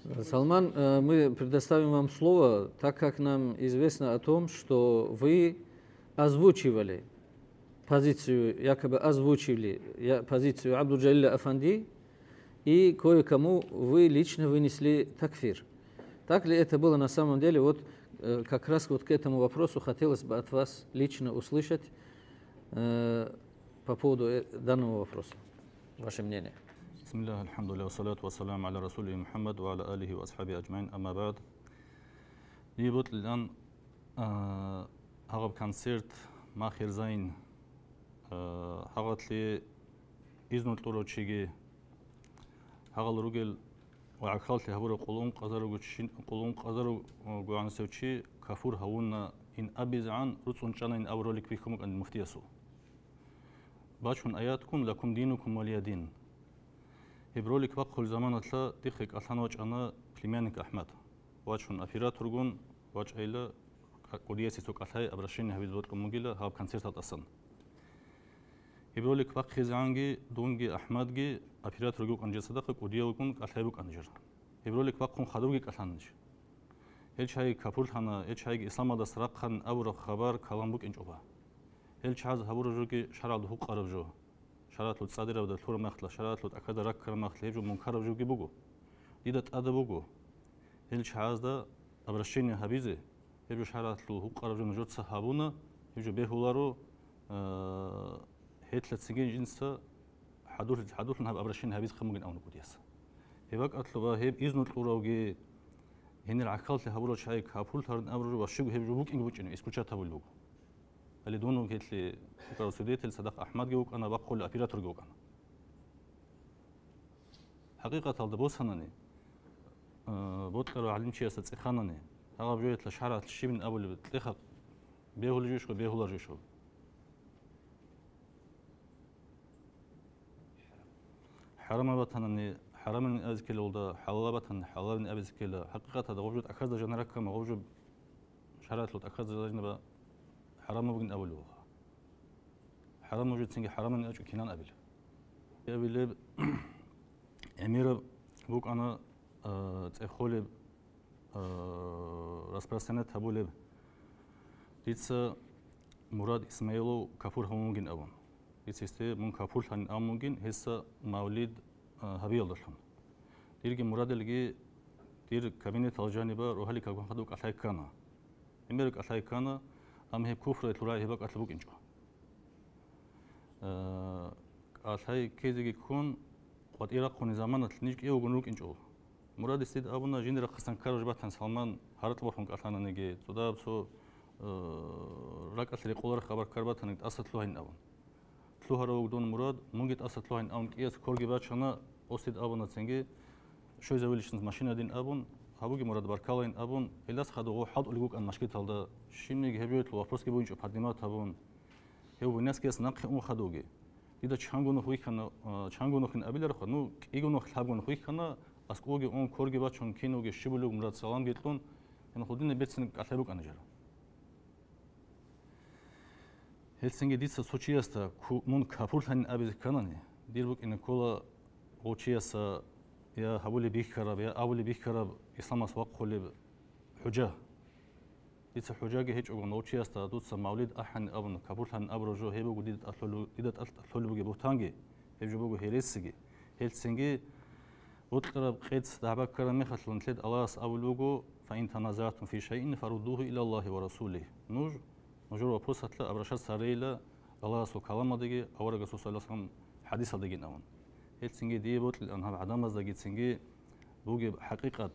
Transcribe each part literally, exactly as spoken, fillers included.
Салман, э, мы предоставим вам слово, так как нам известно о том, что вы озвучивали позицию, якобы озвучивали я-, позицию Абдул-Джалиля Афанди, и кое-кому вы лично вынесли такфир. Так ли это было на самом деле? Вот, э, как раз вот к этому вопросу хотелось бы от вас лично услышать, э, по поводу, э, данного вопроса. Ваше мнение. بسم الله، الحمد لله، والصلاة والسلام على رسوله محمد وعلى آله وأصحابه أجمعين، أما بعد. Дие бокьилан, а, гьагъаб концерт махерзайин, а, гьагъатлъи изну кьурав чиги, гьагъал ругел ва гӀахьаллъи гьабурав къулун къазаруго чи, къулун къазаруго гӀанасев чи кафур гьавуна ин абизегӀан руцӀцӀун чӀана ин абу ролик бихьун букӀана муфтиясул. Бачун аят ккун: «Лакум динукум валия дин». Гьеб ролик бахъулеб заманалъа дихъе кӀалъан вачӀана племянник АхӀмад. Вачун операторгун вачӀайила, кӀудиясе цо кӀалъай обращение гьабизе бокьун бугила гьаб концертал тӀасан. Гьеб ролик бахъизегӀанги дунги АхӀмадги, операторги вукӀан жер цадахъа, кӀудияв вукӀун кӀалъай букӀана жер. Гьеб ролик бахъун хадубги кӀалъана ниж. Гьел чагӀи капурлъана, гьел чагӀиги исламалдаса рахъан абураб хабар калам букӀинчӀоба. Гьел чагӀаз гьабураб жоги шаргӀалда гьукъараб жо. ШаргӀалъул цӀадирабда лъураб мехалъ, шаргӀалъул тӀахьазда раккараб мехалъ гьеб жо мункараб жоги буго. Дида тӀада буго гьел чагӀазда обращение гьабизе, гьеб жо шаргӀалъул гьукъараб жо нужеца гьабуна, гьеб жо бегьуларо, а, гьелъа цинги жинца хӀадурлъ-, хӀадурлъун гьаб обращение гьабизе хъамугин абуна кӀудияс. Гьеб бакӀалъуба гьеб изну кьуравги, гьенир гӀахьаллъи гьабурал чагӀи капурлъарин абураб жо ва щибго гьеб жо букӀинги букӀине, исключать гьабулеб буго. Гьале дун вугелъи, вукӀарав свидетель цадахъ АхӀмадги вукӀана, бахъулев операторги вукӀана. ХӀакъикъаталда босанани, а, бокьарав гӀалимчиясда цӀеханани, гьагъаб жоялъа шаргӀалъ щибин абулеб кьеха, бегьулеб жойищ, бегьулар жойищ? ХӀарамаб батанани, хӀарамабин абизе ккелалда, хӀалалаб батанани, хӀалалабин абизе ккела. ХӀакъикъаталда гъоб жо тӀахьазда жанир раккараб, гъоб жо шаргӀалъул тӀахьазда жаниба хӀарамаб бугин абулеб буго. ХӀарамаб жоцинги хӀарамабин абичӀо кинан абилеб? Абилеб, гӀемераб букӀана, а, цӀехолеб, а, распространять гьабулеб. Дица Мурад Исмаилов капур гьавун вугин абун. Дица гьесде мун капурлъанин абун вугин, гьесда мавлид, а, гьабиялдалъун. Дирги Мурадилги дир кабинеталда жаниба рогьалил кагун хадуб кӀалъай ккана. ГӀемер кӀалъай ккана, амма гьеб куфралъул рагӀи гьеб бакӀалъуб букӀинчӀо. Э, кӀалъай ккезеги ккун, къватӀир рахъунеб заманалъ ниж кӀиявгун рукӀинчӀо. Мурадис дида абуна, жиндир рахъасан ккараб жо батани, Салман, гьаракь борхун кӀалъананиги, цӀудаб цо, э, ракӀалъ рекъолареб хабар ккараб батаниги, тӀаса лъугьайин абун. Лъугьарав вуго дун Мурад, мунги тӀаса лъугьайин абун кӀияс корги бачана, ос дида абуна цинги, щвезавилищинас машинадин абун, гьабуге, Мурад, баркалайин абун, гьелдаса хадуб гъов хӀалтӀулеб букӀана машгиталда, щибниги гьеб жоялъул вопросги бугинчӀо поднимать гьабун. Гьев Буйнакскияс нахъе ун хадуги. Дида чанго нух вихьана, а, чанго нухин абиларха, ну, кӀиго нух, лъабго нух вихьана, аскӀовги ун, корги бачун, киноги щибулев Мурад саламги кьун, гьанхъ гьединаб берцин кӀалъай букӀана жара. Гьелцинги дица цо чиясда ку-, мун капурлъанин абизе кканани, дир букӀине ккола гъов чияса я гьабулеб бихьараб, я абулеб бихьараб исламас вахъулеб хӀужа. Дица хӀужаги гьечӀого нов чиясда дуца мавлид ахӀани абун, капурлъани абураб жо гьеб буго дида тӀад лъолеб-, дида тӀад лъолеб бугеб бугьтанги, гьеб жо буго гьересиги. Гьелцинги бокьараб къец дагӀба ккараб мехалъ нилъеда Аллагьас абулеб буго: «Фаин таназагӀтум фи шайин, фаруддугьу илаллагьи ва расулигь». Нуж, нужер вопросалъа обращаться гьарейила Аллагьасул каламалдаги аварагасул саллаллагьу гӀалайгьи ва саллам хӀадисалдагин абун. Гьелцинги дие бокьилан гьаб гӀадамаздагицинги бугеб хӀакъикъат,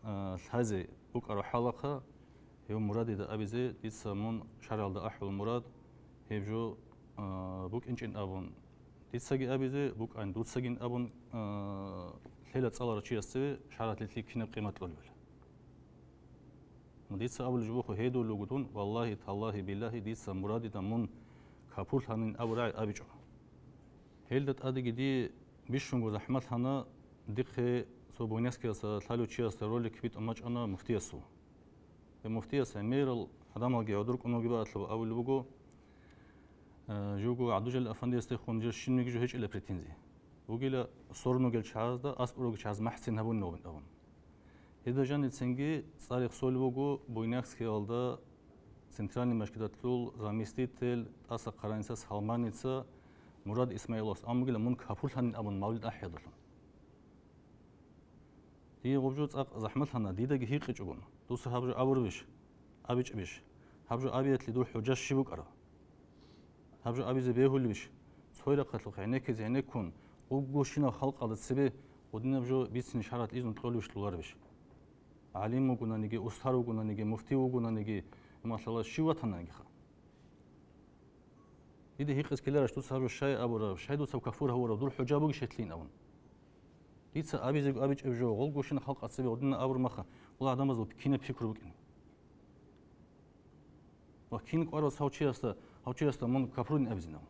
а, лъазе букӀараб хӀалахъа, гьев Мурадида абизе, дица мун шаргӀалда ахӀула, Мурад, гьеб жо, а, букӀинчӀин абун, дицаги абизе, букӀан дуцагин абун, а, лъела цӀаларав чияс цеве шаргӀалъе кинаб къимат кьолебали. Дица абулеб жо буго, гьедулев вуго дун, валлагьи, таллагьи, биллагьи, дица Мурадида мун капурлъанин абурай абичӀо. Гьелда тӀадеги дие бищунго захӀматлъана, дихъе цо Буйнакскиялдаса лъалев чиясда ролик битӀун бачӀана муфтиясул. Гьеб муфтияс гӀемерал гӀадамалги гӀодор кӀун вугеб бакӀалъуб абулеб буго, э, живго ГӀабдулжалил Афандиясдехун жер щибниги жо гьечӀила претензия. Вугила сорун вугел чагӀазда, аскӀор вугел чагӀаз махӀцин гьабунин абун. Гьеда жаницинги цӀар рехсолеб буго Буйнакскиялда центральный мажгиталъул заместитель тӀаса хъараница Салманица Мурад Исмаиловас, амма бугила мун капурлъанин абун мавлид ахӀиялдалъун. Дие гъуб жо цӀакъ захӀмалъана, дидаги гьикъичӀогун, дуца гьаб жо абурбищ? АбичӀебищ? Гьаб жо абиялъе дур хӀужа щиб букӀараб? Гьаб жо абизе бегьулебищ? Цо рахъалъухъ гӀенеккизе гӀенеккун, гъугущинал халкъалда цебе гъудинаб жо бицине шаргӀалъ изну кьолебищ лъуларебищ? ГӀалим вугонаниги, устар вугонаниги, муфти вугонаниги, масала, щив ватананигиха? Дида гьикъизе ккеларищ, дуца гьаб жо щай абураб, щай дуца кафур гьавураб, дур хӀужа бугищ гьелъин абун? Дица абизего абичӀеб жо, гъулгущин халкъ цебе гъудина абур маха, гъула гӀадамазул кинаб пикру букӀин? Ва кин кӀварав гьав чиясда, гьав чиясда мун капурин абизинав?